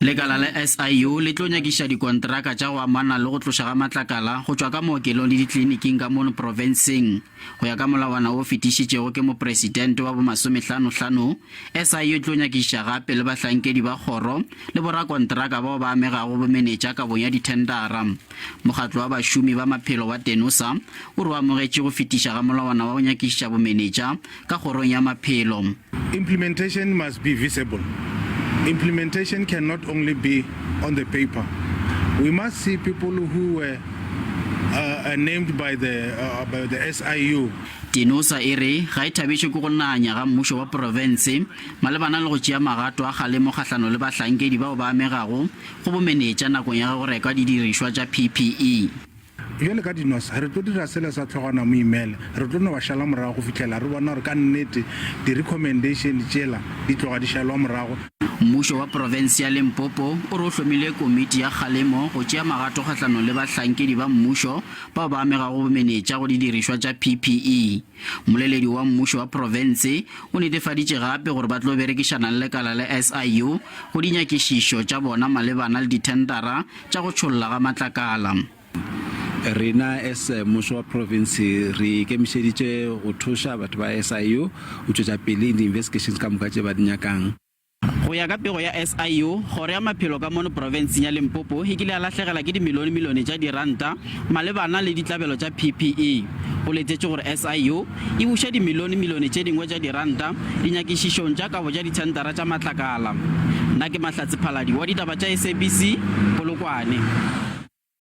Lekala la SIU le tlo nyakiša dikontraka tša go amana le go tloša ga matlakala go tšwa ka maokelong le ditleliniking ka mono profenseng. Go ya ka molawana wo fetišitšego ke mopresidente wa bomasomehlanohlano, SIU e tlo nyakišiša gape le bahlankedi ba kgoro le borakontraka bao ba amegago bomenetša kabong ya dithendara. Mokgatlo wa bašomi ba maphelo wa Tenosa o re o amogetše go fetiša ga molawana wa go nyakišiša bomenetša ka kgorong ya maphelo. Implementation must be visible. Implementation cannot only be on the paper. We must see people who were uh, named by the, uh, by the SIU. Tenosa e re ga e thabišwe ke go nanya ga mmušo wa profense malebana le go tšea magato a kgalemo kgahlano le bahlankedi bao ba amegago go bomenetša nakong ya ge go rekwa didirišwa tša PPE. Bjale ka dinosa, re tlo dira sela sa hlogwana moimele, re tlo no ba šala morago go fihlela re bona gore ka nnete di-recommendation tšela di tloga di šalwa morago. Mmušo wa profense ya Limpopo o re o hlomile komiti ya kgalemo go tšea magato kgahlanong le bahlankedi ba mmušo bao ba amegago bomenetša go didirišwa tša PPE. Mmoleledi wa mmušo wa profense o netefaditše gape gore ba tlo berekišana le lekala la SIU go dinyakišišo tša bona malebana le dithendara tša go tšholla ga matlakala. Rena as mmušo wa province re ikemišeditše go thuša batho ba SIU go tšwetša pele di-investigations ka moka tše ba di nyakang. Go ya ka pego ya SIU, kgoro ya maphelo ka mono profenseng ya Limpopo e kile ya lahlegela ke dimilionemilione tša diranta malebana le ditlabelo tša PPE. Go letetšwe gore SIU e buše dimilionemilione tše dingwe tša diranta dinyakišišong tša kabo tša dithentara tša matlakala. Nna ke Mahlatse Phaladi wa ditaba tša SABC, Polokwane.